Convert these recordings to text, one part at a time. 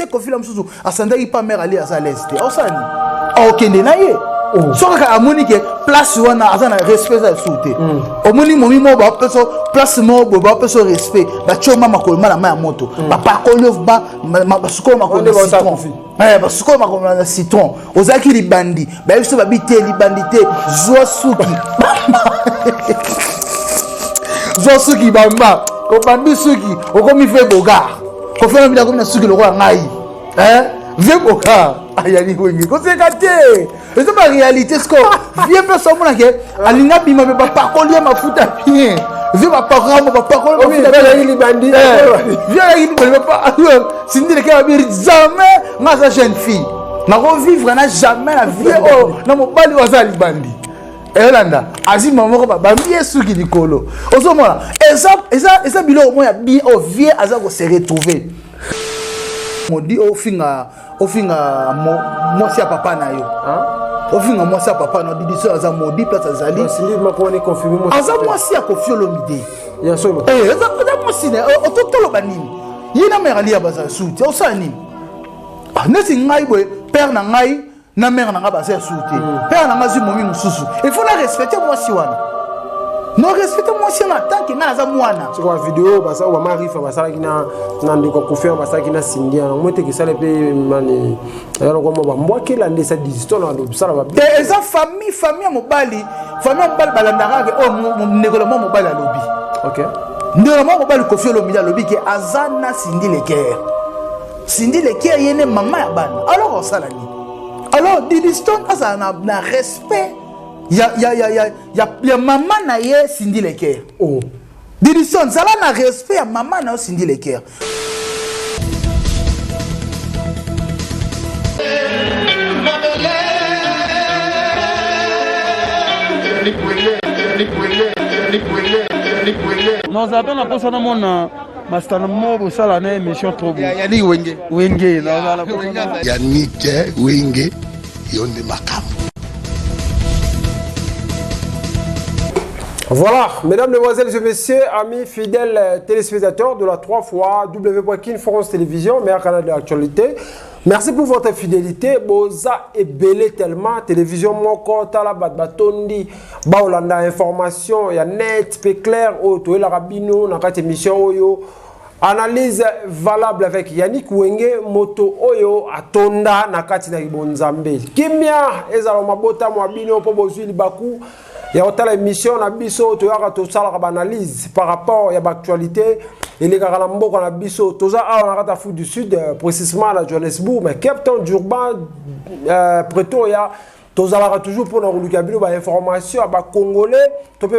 Koffi la mosusu asandaki pa mare ali aza lese te, osala nini? Akokende na ye. Oh. So kaka amoni ke place wana aza na respect eza lisusu te. Omoni momi moko bapesa place moko boye, bapesa respect, batie ma makolo ma na mai ya moto, bapakoli yo, basukolo makolo na citron, basukolo makolo na citron. Ozalaki libandi, bayebi so babi te libandi te, zwa suki, zwa suki bamba, obambi suki, okomi ve bogar. Kofela mbila akomi na suki lokola ngai, vie bogar ayali wenge koseka te, eza ba réalité. Siko vie mpe so omonake alingi abima mpe bapakoli ye mafuta bien, vie bapakolamo, bapakoli mafuta libandi, vie ayaki libandi. Cindy Le Cœur abi jamais nga aza jeune fille nakovivre na jamais na vie oyo na mobali oyo aza libandi. Eyolanda azwi moko bambi ye suki likolo, ozomona eza biloko moko ya bien oyo vie aza kose retrouver. Modi ofinga, ofinga mwasi ya papa na yo, ofinga mwasi ya papa na Didi so aza modi place azali, aza mwasi ya Koffi Olomide, eza mwasi toloba nini? Ye na mare alia bazala suti, osala nini? Neti ngai boye, père na ngai na mare na ngai baza ya susu te. Père na ngai azwi momi mosusu, il faut na respecte mwasi wana, no respecte mwasi wana tant que ngai naza mwana. Sikoyo video bamarifa basalaki na ndeko Koffi, basalaki na Cindy yango mo teke esala mpe mani eloko mo bambwakela nde esa digital na kosala. Te, eza famille, famille ya mobali, famille ya mobali balandaka ke oyo ndeko na mwa mobali alobi. Ndeko na mwa mobali Koffi Olomide alobi ke aza na Cindy Le Cœur. Cindy Le Cœur ye nde mama ya bana, alors osala nini? Alors Didi Stone azala na respect ya mama na ye Cindy Le Cœur. Oh. Didi Stone, zala na respect ya mama na yo Cindy Le Cœur. Nazala mpe na mposa namona masitana mo bosala na émission trop. Yannick Wenge. Wenge. Yannick Wenge, yo nde makambo. Voilà, mesdames, mesdemoiselles et messieurs, amis fidèles téléspectateurs de la 3 fois W.Kin France Télévision, meilleur canal de l'actualité. Merci pour votre fidélité. Boza ebele tellement télévision moko tala bat batondi baolanda information ya net pe clair oyo toyelaka bino na kati émission oyo, analyse valable avec Yannick Wenge, moto oyo atonda na kati na bonzambe. Kimia ezala mabota mwa bino po bozwi libaku ya kotala émission na biso. Toyaka tosalaka baanalyse par rapport ya baactualité elekaka na mboka na biso. Toza awa na kati ya Afrique du Sud, précisément na Johannesburg, mais Cape Town, Durban, Pretoria, tozalaka toujours mpona koluka bino bainformation ya bacongolais to mpe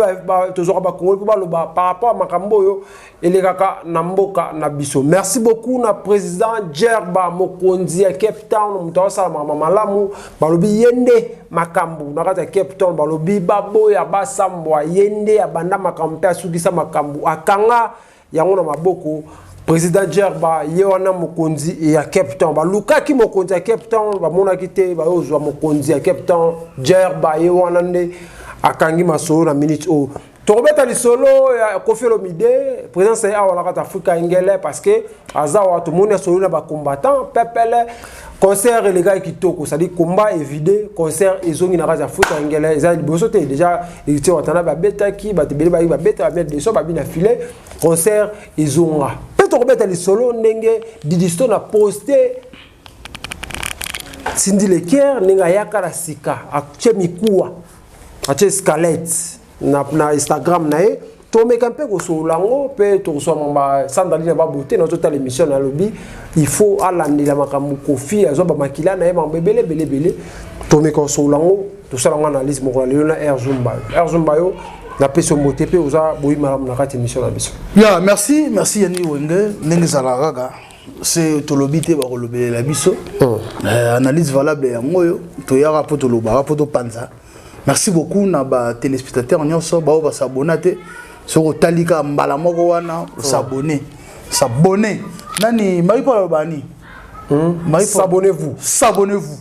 tozwaka bacongolais mpo baloba par rapport ya makambo oyo elekaka na mboka na biso. Merci beaucoup na président Jerba, mokonzi ya Cape Town, moto azosala makambo malamu. Balobi ye nde makambo na kati ya Cape Town, balobi baboya basambwa, ye nde abanda makambo mpe asukisa makambo, akanga yango na maboko. Président Jerba ye wana, mokonzi ya Cape Town. Balukaki mokonzi ya Cape Town, bamonaki te, bayozwa mokonzi ya Cape Town Jerba ye wana nde akangi masolo. Na minute oyo tokobeta lisolo ya Koffi Olomide, présence ye awa na kati Afrika engele, parce que aza awa, tomoni asolo na bacombattant pepele. Concert elekaki kitoko, c'est-à-dire combat évide, concert ezongi na kati ya Afrika engele. Eza liboso te, déjà Héritier Watana babetaki, bato ebele bayaki babeta, babeta deso babi na filet. Concert ezonga mpe tokobeta lisolo ndenge Didi Stone aposte Cindy Le Cœur, ndenge ayaka na sika, atie mikuwa, atie squelette na Instagram na ye. Tomeka mpe kosolola yango mpe tokoswama basandali na babote. Nazotala émission, nalobi il faut alandela makambo Koffi azwa bamakila na ye, makambo ebele ebele ebele. Tomeka kosolola yango, tosala yango analyse moko na lelo na Air Zumba. Air Zumba, yo napesi yo mbote mpe oza boyi malamu na kati émission na biso. Ya, merci, merci Yani Wenge. Ndenge ezalaka kaka se tolobi te, bakolobelela biso. Analyse valable yango oyo toyaka mpo tolobaka mpo topanza. Merci beaucoup na batéléspectateur nyonso bao basabona te. Soki otali kaka mbala moko wana, osabone, s'abonne. Nani Marie Paul aloba nini? S'abonnez-vous. S'abonnez-vous.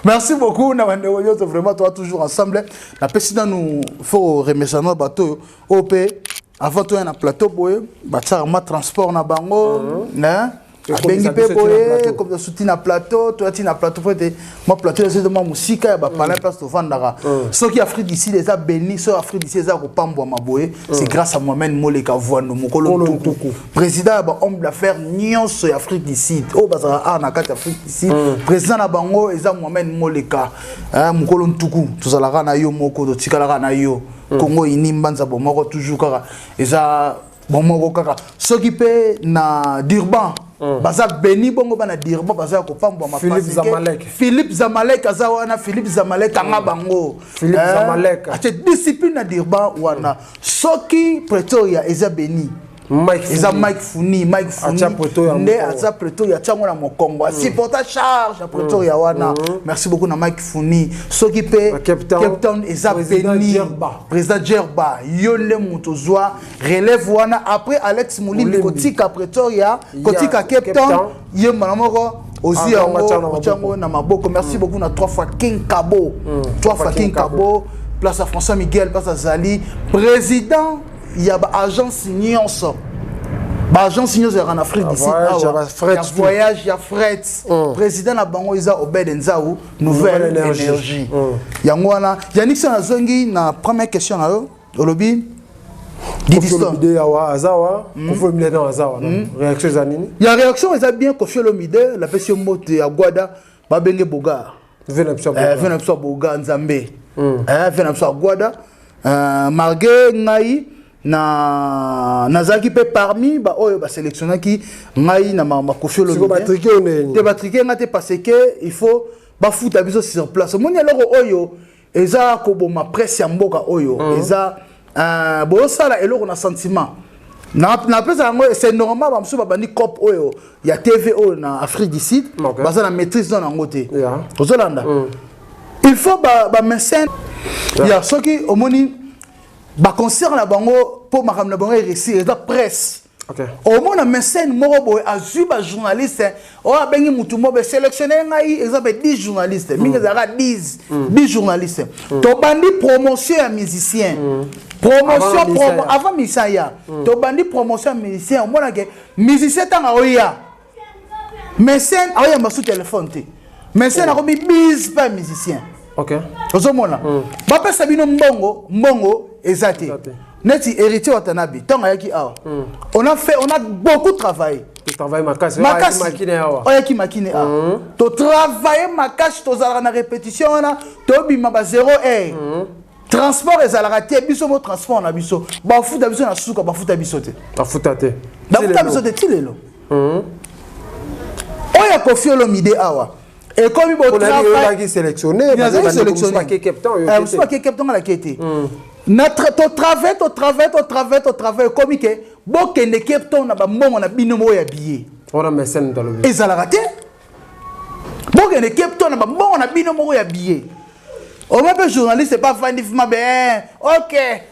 Merci beaucoup na bandeko nyonso, vraiment toa toujours ensemble. Napesi nanu, faut remercier na bato oyo oyo mpe. Avant toya na plateau boye, batiaka mwa transport na bango, né? Abengi mpe boye comme soutien na plateau, toya ti na plateau po ete mwa plateau eza mwa mosika ya bapalin, place tovandaka. Soki Afrique du Sud eza béni, soki Afrique du Sud eza kopambwama boye, c'est grâce à Mohamed Moleka Voando, mokolo Ntuku, président ya bahomme d'affaires nyonso ya Afrique du Sud oyo bazalaka awa na kati ya Afrique du Sud. Président na bango eza Mohamed Moleka, mokolo Ntuku. Tozalaka na yo moko, totikalaka na yo. Kongo ini mbanza bomoko, toujours kaka eza bomoko kaka. Soki mpe na Durban baza beni bongo, bana Durban baza ya kopambwama. Philippe Zamalek. Philippe Zamalek aza wana. Philippe Zamalek anga bango. Philippe Zamalek. Atie discipline na Durban wana. Soki Pretoria eza beni, Mike eza Funi. Mike Funi, Mike Funi. Atia Pretoria nde mokongo. aza Pretoria, atiango na mokongo, asupporta charge ya Pretoria wana. Merci beaucoup na Mike Funi. Soki mpe Na Cape Town, Cape Town eza Président beni, Djerba. Président Djerba, yo nde moto ozwa relève wana après Alex Molimbi. Molimbi. Kotika Pretoria, kotika Cape Cape Town, Town. ye mbala moko ozwi Ah, yango, atia na maboko. otiango na maboko. Merci beaucoup na trois fois King Kabo, trois fois King King Kabo, place à François Miguel, place azali président ya baagence nyonso, baagence nyonso yaka na Afrique d'ici voyage, ya awa, ba fret ya tout. voyage, ya fret. Président na bango eza Obed Nzau, Nouvelle Nouvelle Énergie. Énergie. Yango wana, Yannick, so nazongi na première question na yo, olobi Koffi Didiston. Olomide awa aza wa Koffi Olomide na aza wana, réaction eza nini? Ya réaction eza bien. Koffi Olomide, napesi yo mbote ya Gwada, babenge Bogar. Ve na biso. Ve na biso ya Bogar Nzambe. Ve na biso ya Gwada. Malgré ngai na nazalaki mpe parmi baoyo basélectionnaki ngai na makambo ya Koffi Siko Olomide. batrike oyo ndeni? Te, batrike nga te, parce que il faut bafuta biso sur place. Omoni, eloko oyo eza koboma presse ya mboka oyo eza bozosala eloko na sentiment. Napesa yango, c'est normal. Bamosusu babandi cope oyo ya TV oyo na Afrique du Sud, baza na maîtrise no nango te. Ozolanda, il faut bamécène ya soki omoni baconcert na bango mpo makambo na bango eréussir, eza presse. Omona mécène moko boye azwi bajournaliste oyo abengi mutu moko boye, sélectionne ngai, exemple 10 journaliste, mingi ezalaka 10, 10 journaliste. Tobandi promotion ya musicien, promotion Avant musicien ya. Avant musicien ya, tobandi promotion ya musicien. Omonake musicien ntango aoya, mécène aoyamba su telefone te. Mécène akomi bise mpe ya musicien. Ozomona, bapesa bino mbongo, mbongo eza te. Eza te. Neti Héritier Watanabe, ntango ayaki awa, on a fait, on a beaucoup travaillé. Travail makasi. Makasi. Makine awa. Oyaki makine awa, totravaille makasi, tozalaka na répétition wana, tobima ba 0 heure. Transport ezalaka te, biso mo transport na biso, bafuta biso na suka, bafuta biso te. Bafuta te. Bafuta biso te ti lelo. Oyo Koffi Olomide awa ekomi Oyaki sélectionné. Nazali sélectionné. Cape Town. Mosusu bake Cape Town, alaki te. Na totravaille, totravaille, totravaille, totravaille, ekomi ke bokende Cape Town na bambongo na bino moko ya billet. Wana mécène talobi. Ezalaka te, bokende Cape Town na bambongo na bino moko ya billet. Omoi mpe journaliste epa afandi fima be, ok,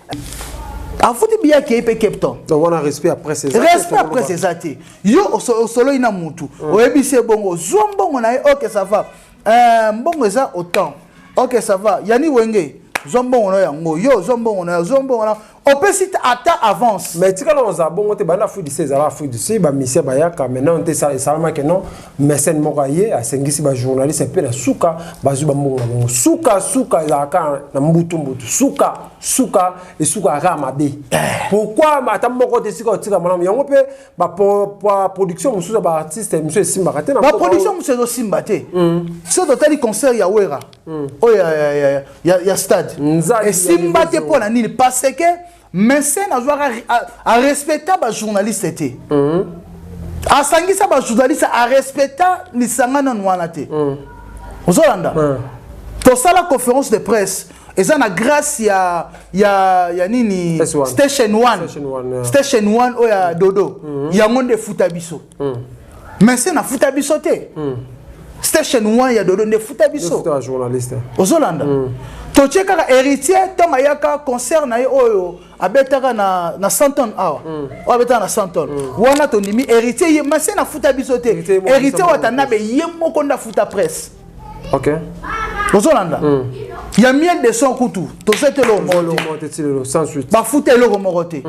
afuti billet, akei mpe Cape Town. Donc wana respect ya presse eza te. Respect ya presse eza te. Yo osololi na mutu, oyebisi ye bongo, zwa mbongo na ye, ok, ça va. Mbongo eza autant, ok, ça va. Yani Wenge, zwa mbongo na yo, yango yo zwa mbongo na yo, zwa mbongo na opesi ata avance. Mais tikala ozala bongo te. Banda Afrique du Sud, ezala Afrique du Sud, bamusicien bayaka maintenant te. Esalamaki non, mécène moko aye, asengisi bajournaliste mpe na suka bazwi bambongo na bango. Suka suka ezalaka na mbutu mbutu, suka suka esukaka kaka mabe. Pourquoi ata moko te sika otika malamu yango? Mpe baproduction mosusu ya baartiste mosusu esimbaka te na mboka. Baproduction mosusu ezosimba te. So totali concert ya Wera oyo ya stade, Nzadi ya esimba te. niveau. Mpo na nini? Parce que mécène azwaka, arespecta bajournaliste te, asangisa bajournaliste, arespecta lisanga nanu wana te. Ozolanda, tosala conférence de presse, eza na grâce ya nini? S1. Station 1. Station One, yeah. Station 1 oyo ya Dodo, yango nde efuta biso. Mécène afuta biso te, Station 1 ya Dodo nde efuta biso. Efuta bajournaliste. Ozolanda, totie kaka Héritier ntango ayaka concert na ye oyo abetaka na 100 tonnes awa, oyo abetaka na 100 tonnes wana, tondimi Héritier ye, mécène afuta biso te. Héritier ye moko. Héritier Biso Watanabe ye moko nde afuta presse. Ozolanda, ya Miel de Son kutu toza te eloko moko te. Te ti lelo sans suite. Bafuta eloko moko te.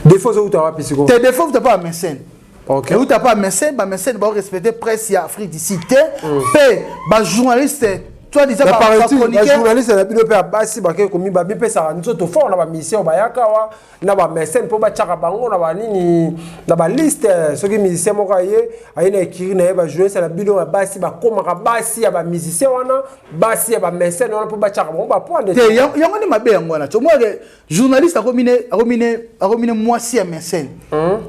Défaut ezouta wapi sikoyo? Te, défaut euta pa bamesene. Ok. Euta pa bamesene. Bamesene baorespecte presse ya Afrique d'ici te, mpe bajournaliste toi disant bajournaliste na bino mpe ya basi bake komi bamipesaka nzoto fort na bamission bayaka wa na bamesene mpo batiaka bango na banini, na baliste. Soki musicien moko aye na ekiri na ye, bajournaliste na bino ya basi bakomaka basi ya bamusicien wana, basi ya bamesene wana, mpo batiaka bango bapoint. Te, yango nde mabe yango wana. Tomonake journaliste akomine mwasi ya mécène,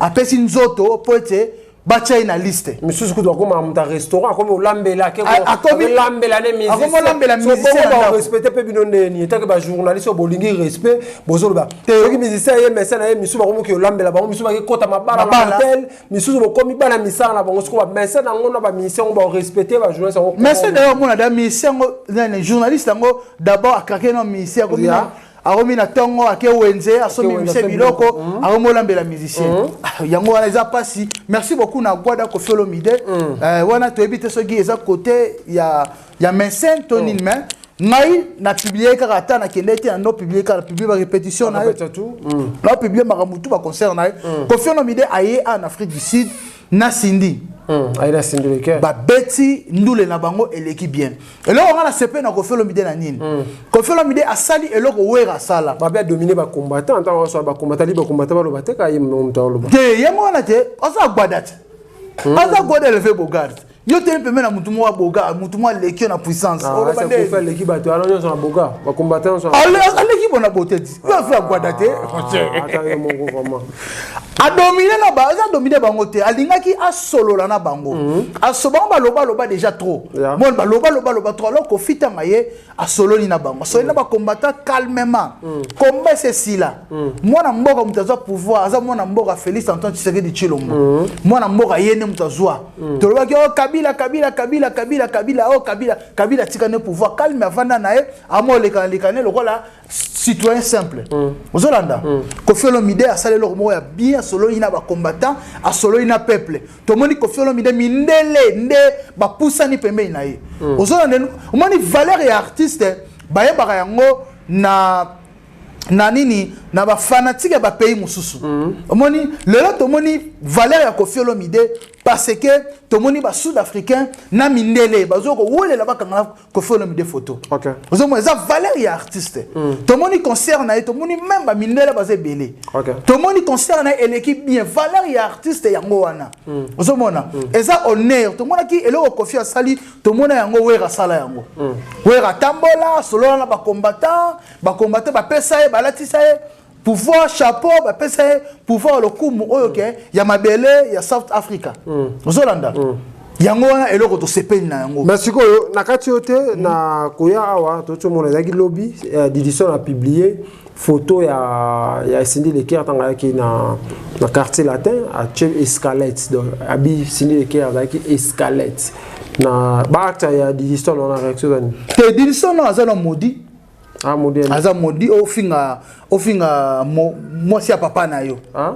apesi nzoto mpo ete batya ye na liste. Misusu kutu akóma moto ya restaurant, akomi olambela. Akomi Olambela ne. Akomi olambela musicien na ndako. Respecte mpe bino ndeni etake bajournaliste oyo bolingi respect, bozoloba soki musicien ye, mécène na ye, misusu bakomi olambela bango, misusu bakekota mabala na Mabala. hotel, misusu bokomi bana misala na bango. Siko bamécène yango na bamusicien yango barespecte bajournaliste yango? Mécène d'ailleurs, omona da musicien yango nani, journaliste yango d'abord akrake na musicien, akomi akomi na ntongo, ake wenze, asombi wenze, musicien asombi biloko, akomi olambela musicien. Ah, yango wana eza mpasi. Merci beaucoup na Gwada Kofi Olomide. Wana toyebi te soki eza côté ya mécène to nini, mais ngai na publie kaka, ata nakende te, nando publie kaka, na publie barépétition na ye. Répétition tout. Na publie makambo tu, baconcert na ye. Kofi Olomide aye a en Afrique du Sud na Cindy. Aye na Cindy Le Cœur. Babeti ndule na bango, eleki bien. Eloko nga na sepe na Kofi Olomide na nini, Kofi Olomide asali eloko Wera asala. Babe adomine bacombattant, ntango nyonso bacombattant li bacombattant baloba te ka ye moto aloba. Te, yango wana te, aza gwada te, aza gwada eleve Bogard. Yo te pembe na mutu moko ya Bogard, mutu moko aleki yo na puissance. Oloba nde Kofi aleki bato wana nyonso na boga, bacombattant nyonso. Aleki bona bote ti yo afi agwada te. Ata yo moko vraiment. Adomine na ba, aza domine bango te, alingaki asolola na bango. Aso bango baloba aloba déjà trop. Bon, baloba loba loba trop. Alors Kofi, ntango ye asololi na bango, asololi na bacombattant calmement, combat ese esila. Mwana mboka moto azwa pouvoir aza mwana mboka Félix Antoine Tshisekedi Tshilombo. Mwana mboka ye nde moto azwa. Tolobaki o Kabila, Kabila, Kabila, Kabila, Kabila, o Kabila, Kabila atika nde pouvoir calme, avanda na ye, ama olekana ne lokola citoyen simple. Ozolanda, Kofi Olomide asali eloko moko ya bien, asololi na bacombattant, asololi na peuple. Tomoni Kofi Olomide, mindele nde bapusani pembeni na ye. Ozolanda, omoni valeur ya artiste, bayebaka yango na nini, na bafanatike ya bapays mosusu. Omoni lelo tomoni valeur ya Kofi Olomide parce que tomoni basud africain na mindele bazo kowelela bakanga na Kofi Olomide photo. Ozomona eza valeur ya artiste. Tomoni concert na ye, tomoni même bamindele baza ebele. Tomoni concert na ye eleki bien, valeur ya artiste yango wana. Ozomona eza honneur. Tomonaki eloko Kofi asali, tomona yango Wera asala yango. Wera atambola, asolola na bacombattant, bacombattant bapesa ye, balatisa ye pouvoir chapeau, bapesa ye pouvoir lokumu oyo ke ya mabele ya South Africa. Ozolanda, yango wana eloko tosepeli na yango. Mais sikoyo na kati oyo te, na koya awa tozomona ezalaki lobi, Didison a publié photo ya Cindy Le Cœur ntango ayaki na Quartier Latin, atie escalette. Donc abi Cindy Le Cœur azalaki escalette na baacte ya Didison wana. Réaction ezani? Te, Didison no aza na maudit. Ah, modèle. Aza maudit. Ofinga mwasi ya papa na yo. Ah?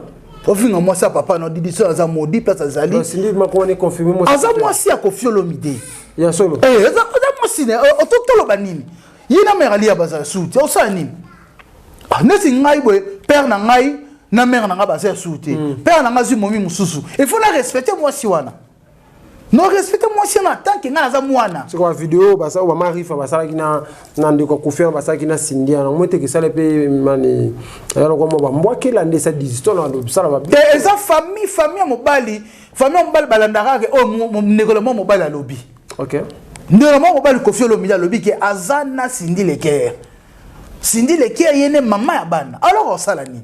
Ofinga mwasi ya papa na yo. Didison aza maudit place azali. Donc, Cindy mako wana confirmé moi. Aza mwasi ya Kofi Olomide. Ya solo. Eh, aza mwasi na toloba nini, ye na mare alia bazala su te, osala nini? Ah, neti ngai boye, père na ngai na mare na ngai baza ya su te, père na ngai azwi momi mosusu, il faut na respecte mwasi wana, no respecte mwasi wana tant que ngai naza mwana. Sikoyo bavideo oyo bamarifa basalaki na ndeko ya Kofi wana, basalaki na Cindy wana, mo teke esala mpe mani ya lokwa mwa bambwakela nde esa Didison na kosala ba Te, eza famille ya mobali. Famille ya mobali balandaka ke oyo ndeko mwa mobali alobi. Ndeko mwa mobali Kofi Olomide alobi ke aza na Cindy Le Cœur. Cindy Le Cœur ye nde mama ya bana. Alors osala nini?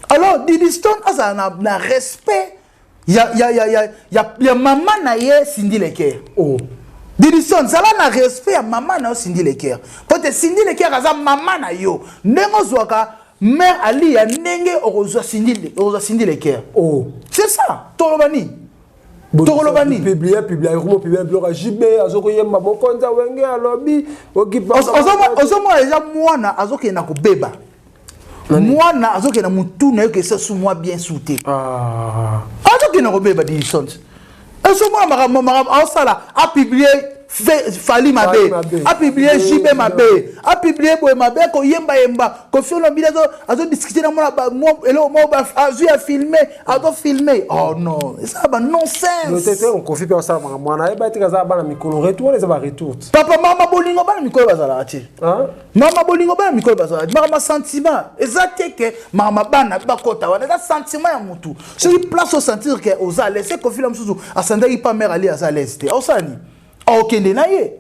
Alors Didi Stone azala na respect ya mama na ye Cindy Le Cœur. Oh. Didi Stone, zala na respect ya mama na yo Cindy Le Cœur, po te Cindy Le Cœur aza mama na yo. Ndenge ozwaka mare alia, ndenge okozwa Cindy Le Cœur. Oh. C'est ça. Toloba nini? Tokoloba nini? Publie, publie, komo publie biloko ya JB azokoyemba mokonzi awenge alobi okipa. Ozomona eza mwana azokende na kobeba, mwana azokende na mutu na yo kesa su mwa bien su te. Ah. Azokende kobeba. Didison ezomona makambo aosala, apublie. Fally mabe, apublier JB mabe, apublier boye mabe, koyembayemba. Koffi Olomide azodiscuter na mwana eloko moko, azwi afilmer, azofilmer. Oh non, eza ba non-sens. Koffi mpe asala makambo wana, ayeba ete aza bana mikolo, retour wana eza baretour. Papa, mama bolingo, bana mikolo bazalaka te. Mama bolingo, bana mikolo bazalaka te. Makambo sentiment eza te ke makambo bana bakota wana, eza sentiment ya motu. Soki place osentir ke oza à l'aise, Koffi la mosusu asandaki pa mare ali, aza à l'aise te, osala nini? Akokende na ye.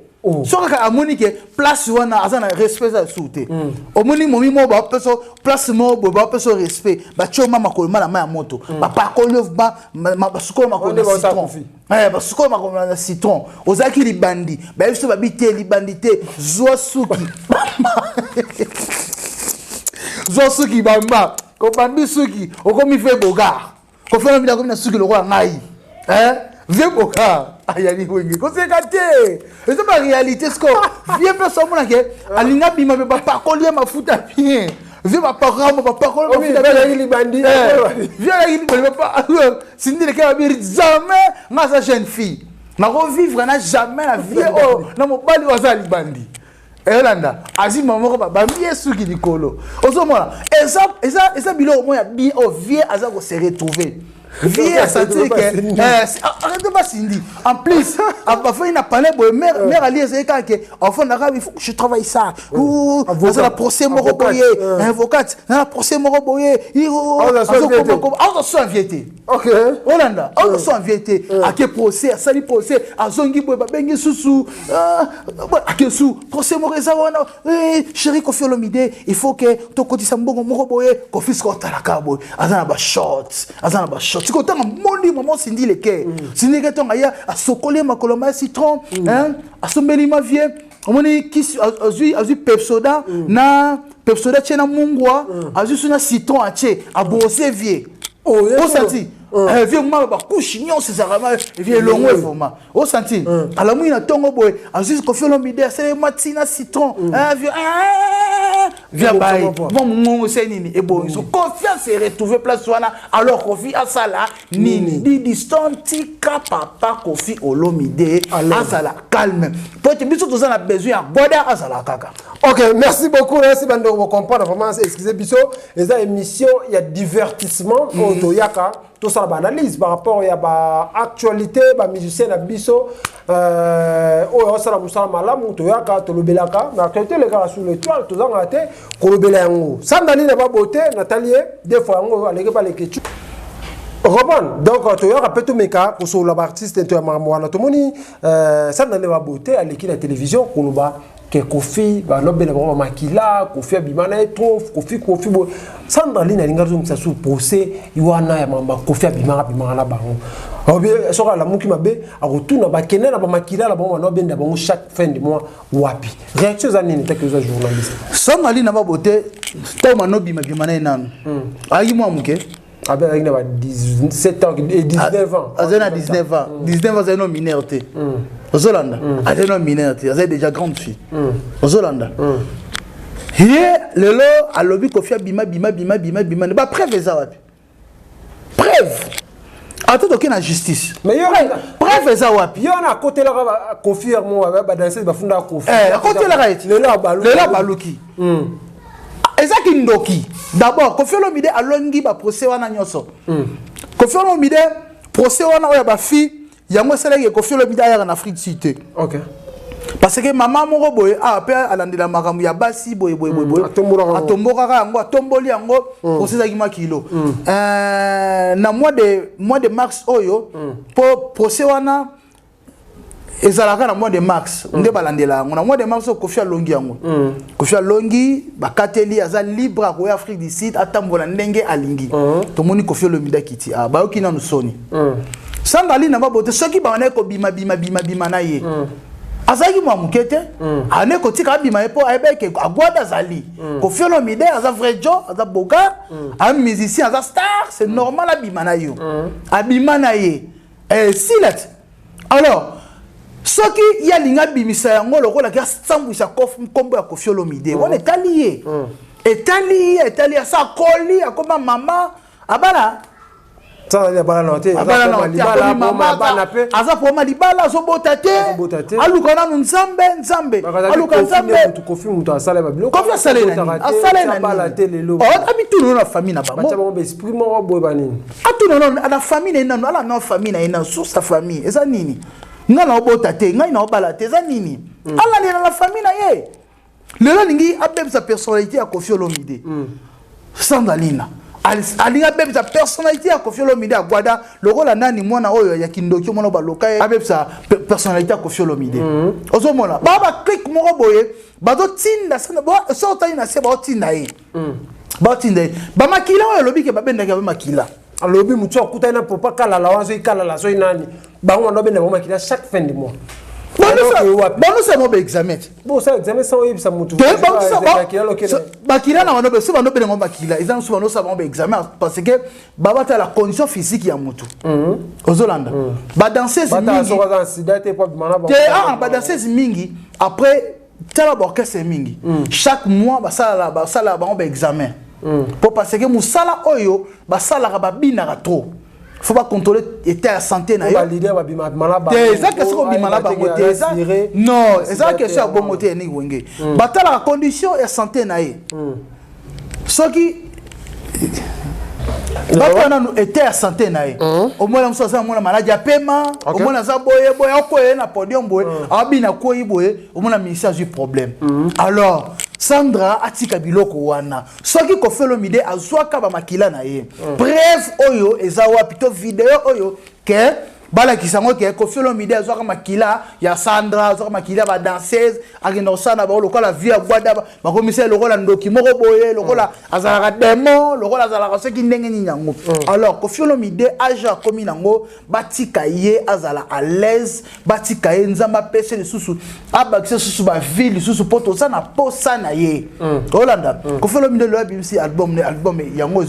So kaka amoni ke place wana aza na respect, eza lisusu te. Omoni momi moko bapesa place moko boye, bapesa respect, batie oma makolo ma na mai ya moto, bapakoli yo, basukolo makolo na citron, basukolo makolo na citron. Ozalaki libandi, bayebi so babi te libandi te, zwa suki, zwa suki bamba, kobambi suki, okomi fe bogar. Koffi Olomide akomi na suki lokola ngai, vieux bogar ayali wenge. Koseka te, eza baréalité. Siko vieux mpe so amonake alingi abima mpe bapakoli ye mafuta bien. Vieux bapakolamo, bapakoli mafuta. Vieux alaki libandi. Papa Cindy Le Cœur babi jamais nga aza jeune fille, nakovivre na jamais na vie oyo na mobali oyo aza libandi. Eyolanda azwi mama moko, bambi ye suki likolo. Ozomona eza biloko moko ya bien oyo vieux aza kose retrouver. Vieux asentir ke arrête pas Cindy. En plus bafai na palais boye, mare ali ezali kaka ke afondaka, il faut que je travaille ça, aza na procès moko boye, avocate na procès moko boye, aza so avie te. Olanda, aza so avie te, ake procès, asali procès, azongi boye, babengi susu, ake su procès moko eza wana. Chéri Koffi Olomide, il faut ke tokotisa mbongo moko boye. Koffi sika otalaka boye, aza na bashort, aza na bashort. Sikoyo ntango amoni mama Cindy Le Cœur, Cindy Le Cœur ntango aya, asokoli ye makolo ma ya citron, asombeli ma vieux, omoni kisi, azwi Pepsoda, na Pepsoda tie na mungwa, azwi su na citron atie, abrosser vieux. Osanti vieux ma bakushe nyonso ezalaka vieux elongo vraiment. Osanti alamwi na ntongo boye, azwi Koffi Olomide, asali mwa ntina citron, vieux, vieux baye bon, mongongo se nini ebongi. So Koffi ase retrouve place wana. Alors Koffi asala nini? Didi Stone, tika papa Koffi Olomide azala calme, po ete biso toza na besoin ya Goda azala kaka. Ok, merci beaucoup. Merci bandeko, bocomprendre vraiment, excusez biso, eza émission ya divertissement oyo toyaka tosala baanalyse par rapport ya baactualité, bamusicien na biso oyo osala mosala malamu. Toyaka tolobelaka na actualité elekaka sur l'étoile, tozangaka te kolobela yango. Sandali na babote natali ye deux fois, yango aleki baleki reprendre. Donc toyaka mpe tomeka kosolola baartiste to ya makambo wana. Tomoni Sandali na babote aleki na télévision koloba ke Koffi balobela bango bamakila, Koffi abima na ye trop, Koffi, Koffi boye. Sandra Lina alingi azongisa su procès wana ya mama Koffi abimaka, abimaka na bango. Obi soki alamuki mabe, akotuna bakende na bamakila na bango, bana obenda bango chaque fin de mois wapi? Réaction eza nini taki oza journaliste? Sandra Lina babote, ntango manobima bima na ye nanu ayaki mwa moke. Abe azalaki na ba 17 ans et 19 ans. Azali na 19 ans, 19 ans, azali no mineur te. Ozolanda, azali no mineur te, azali déjà grande fille. Ozolanda ye lelo alobi Koffi abima bima bima bima bima, bapreuve eza wapi? Preuve ata toke na justice, preuve eza wapi? Ye wana akotelaka Koffi mo badanseuse bafundaka Koffi. Akotelaka eti lelo abaluki, ezaki ndoki. D'abord Koffi Olomide alongi baprocès wana nyonso. Koffi Olomide, procès wana oyo ya bafille, yango esalaki Koffi Olomide ayaka na Afrique du Sud te, parce que mama moko boye awa mpe alandela makambo ya basi boye boye boye boye, atombokaka yango, atomboli yango, procès ezalaki mwa kilo na mois de mars oyo, mpo procès wana ezalaka na mois de mars nde balandela yango. Na mois de mars oyo Koffi alongi yango, Koffi alongi, bakateli aza libre, akoya Afrique du Sud, atambola ndenge alingi. Tomoni Koffi Olomide akiti, bayoki nanu soni. Sandra Lina babote, soki bandaki kobima bima bima bima na ye, azalaki mwa moke te, ane kotika abima ye mpo ayebaki agwada azali. Koffi Olomide aza vrai jo, aza bogar, aza musicien, aza star, c'est normal abima na yo, abima na ye esila te. Alors soki ye alingi abimisa yango lokola asambwisa nkombo ya Koffi Olomide wana, etali ye, etali ye, etali ye. Asa akoli, akoma mama, abala. Aza poma libala, azobota te, aluka nanu Nzambe. Nzambe, aluka Nzambe. Kofi moto asala babiloko. Kofi asala nani? Asala nani? Abituna na famille na bango. Esprit moko boye banini. Atuna na famille na ye nanu, ala na famille na ye nanu, source ya famille eza nini? Ngai na obota te, ngai na obala te, eza nini? Alandela na famille na ye. Lelo alingi abebisa personnalité ya Kofi Olomide. Sandalina alingi abebisa personnalité ya Kofi Olomide. Agwada lokola nani, mwana oyo ya kindoki, omona baloka ye, abebisa personnalité ya Kofi Olomide. Ozomona baa baclique moko boye bazotinda, so otali na se, baotinda ye, baotinda ye bamakila oyo alobi ke babendaki bamakila. Alobi motu akutani na papa Kalala wana, soki Kalala, soki nani, bango bando babenda bango makila chaque fin de mois. Banosala mo baexamen te. Bosala examen sans oyebisa motu. Bakila na bano so bando benango makila eza mosu, bandosala bango baexamen parce que babatala condition physique ya motu. Ozolanda badanseuse mingi te, badanseuse mingi. Après, tala baorchestre mingi, chaque mois basalala basalaka bango baexamen po parce que mosala oyo basalaka, babinaka trop, faut bacontrôler état ya santé na yo te. Eza question kobima na bango te, eza non, eza question ya bongo te. Yaniki Wenge batalaka condition ya santé na ye. Soki batala nanu état ya santé na ye, omona mosu aza mona maladi ya pema, omona aza boye boye, akoya ye na podium boye, abina koyi boye, omona ministère azwi problème. Alors Sandra atika biloko wana. Soki Kofi Olomide azwaka bamakila na ye, preuve oyo eza wapi? To video oyo ke balakisa yango ke Kofi Olomide azwaka makila ya Sandra, azwaka makila ya badanseuse, akenda kosala na bango lokola vie ya gwada, bakomisa ye lokola ndoki moko boye, lokola azalaka démon, lokola azalaka soki ndenge nini yango. Alors Kofi Olomide, age akomi nango, batika ye azala à l'aise, batika ye. Nzambe apesa lisusu, abakisa lisusu bavie lisusu, mpo toza na posa na ye. Olanda Kofi Olomide lelo abimisi album ne, album yango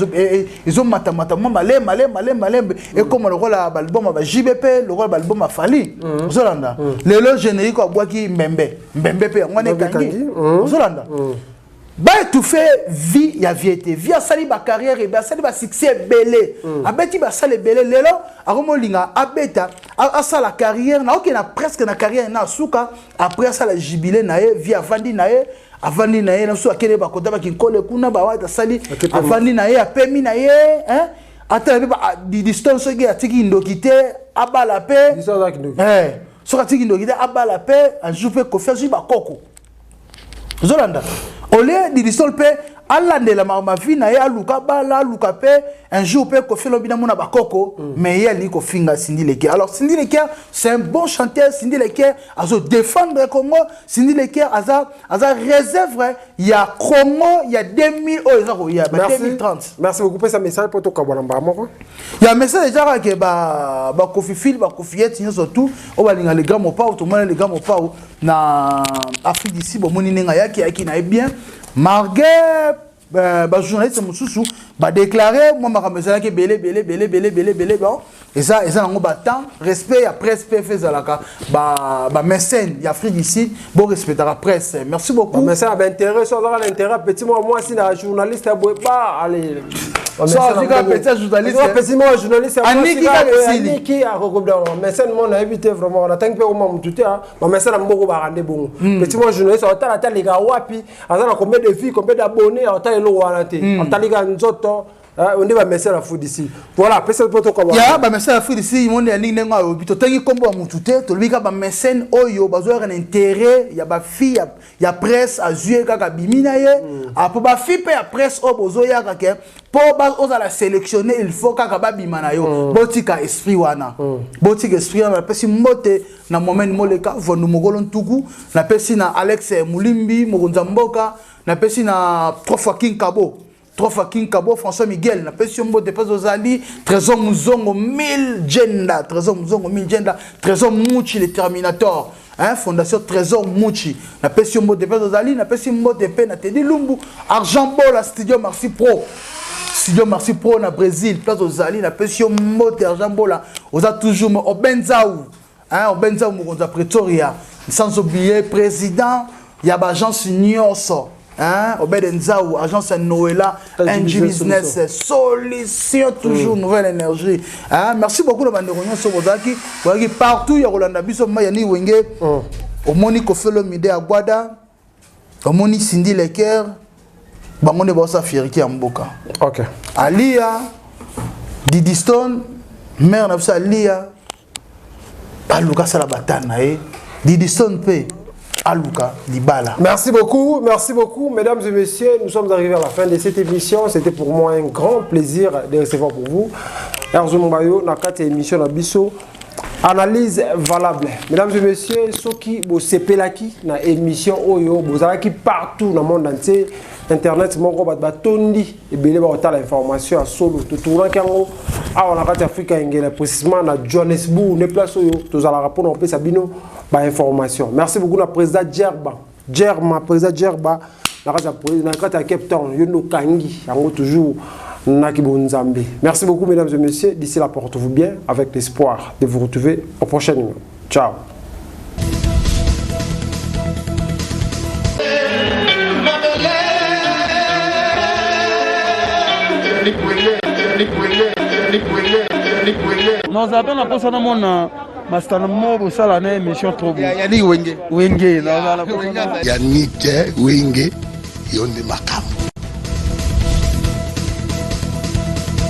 ezomatamata mwa malembe, malembe, malembe, malembe, ekóma lokola baalbum ya baJB, lokola baalbum ya Fally. Ozolanda lelo générique abwaki mbembe mbembe mpe yango wana ekangi. Ozolanda baétouffe vie ya vie te. Vie asali bacarrière ebe, asali basuccès ebele, abeti basala ebele. Lelo akomolinga abeta, asala carrière na okende presque na carrière na asuka, après asala jubilé na ye. Vie avandi na ye, avandi na ye na so, akende bakota bakinkole kuna, bawata, asali, avandi na ye, apemi na ye, atala mpe distance. Soki atiki ndoki te, abala mpe. Soki atiki ndoki te, abala mpe un jour mpe. Kofi azwi bakoko. Ozolanda olie Didistone mpe alandela mavi na ye, aluka bala, aluka mpe un jour mpe. Kofi alobi namona bakoko, mais ye alingi kofinga Cindy Le Cœur. Alors Cindy Le Cœur, c'est un bon chanteur. Cindy Le Cœur azo défendre Congo. Cindy Le Cœur aza réserve ya Congo ya 2000 oyo eza koya ba 2030. Merci beaucoup. Pesa message po tokabwana mbala moko. Ya message eza kaka ke bakofifile, bakofiete nyonso tout oyo balinga le grand Mopao. Tomona le grand Mopao na Afrique d'ici, bomoni ndenge ayaki, ayaki na ye bien, malgré bajournaliste mosusu badéclare mwa makambo ezalaki ebele ebele ebele ebele ebele ebele. Bon, eza nango batemps, respect ya presse mpe fe ezalaka. Bamécène ya Afrique ici, borespectaka presse. Merci beaucoup. Mécène ya baintérêt, so azaka na intérêt petit mwa mwasi na journaliste ya boye ba allez. So azwika petit journaliste. Petit mwa journaliste. Aniki kaka esili. Aniki akokobda mécène mo nayebi te vraiment, natangi mpe koma motu te. Bamécène ya mboko baka nde bongo. Petit mwa journaliste atala ata leka wapi, aza na combien de vues, combien d'abonnés, atala eloko wana te, atalika nzoto nde bamécène ya Afrique d'ici. Voilà, pesa mpo tokaba. Ya bamécène ya Afrique d'ici monde ya ndenge ndenge alobi, totangi nkombo ya motu te, tolobi kaka bamécène oyo bazoyaka na intérêt ya bafille ya presse, azwi ye kaka, bimi na ye. Apo bafille mpe ya presse oyo bozoyaka ke mpo ozala sélectionné, il faut kaka babima na yo. Botika esprit wana, botika esprit wana. Napesi mbote na Mohamed Moleka Vondu Mokolo Ntuku, napesi na Alex Mulimbi, mokonzi ya mboka, napesi na trois fois King Kabo, trois fois King Kabo François Miguel, napesi yo mbote mpe ozali Trésor Muzongo 1000 Jenda, Trésor Muzongo 1000 Jenda, Trésor Muchi le Terminator, hein, Fondation Trésor Muchi, napesi yo mbote mpe ozali. Napesi mbote mpe na Tedi Lumbu Argent Bola, Studio Merci Pro, Studio Merci Pro na Brésil, place ozali, napesi yo mbote. Argent Bola oza toujours Obenzau, hein, Obenzau, mokonzi ya Pretoria, sans oublier président ya baagence nyonso. Hein, Obed Nzaou, agence Noëlla, NG Business, solution toujours, mm. nouvelle énergie. Hein, merci beaucoup le bande nyonso bozaki, bozaki partout ya kolanda biso ma yani wenge. Mm. Omoni Koffi Olomide Agwada, omoni Cindy Leker, bango nde baosa fierté ya mboka. OK. Alia, Didi Stone, mère na biso Alia, aluka asala batane na ye didison mpe aluka libala. Merci beaucoup, merci beaucoup, mesdames et messieurs. Nous sommes arrivés à la fin de cette émission. C'était pour moi un grand plaisir de recevoir pour vous. Erzo Mbayo, na kati émission na biso. Analyse valable. Mesdames et messieurs, ceux qui bosepelaki na émission oyo, bozalaki partout dans le monde entier, internet moko bato batondi ebele bakotala information ya solo. Totournaki yango awa na kati ya Afrika engele, précisément na Johannesburg, nde place oyo tozalaka mpona kopesa bino bainformation. Merci beaucoup na président Djerba, Djerma, président Djerba na kati ya Cape Town, yo nde okangi yango toujours naki bonzambe. Merci beaucoup mesdames et messieurs, d'ici là portez-vous bien avec l'espoir de vous retrouver au prochain numéro. Ciao. Nazala mpe na mposa namona masitana mo bosala na émission trop Yani Wenge. Wenge. Yannick Wenge, yo nde makambo.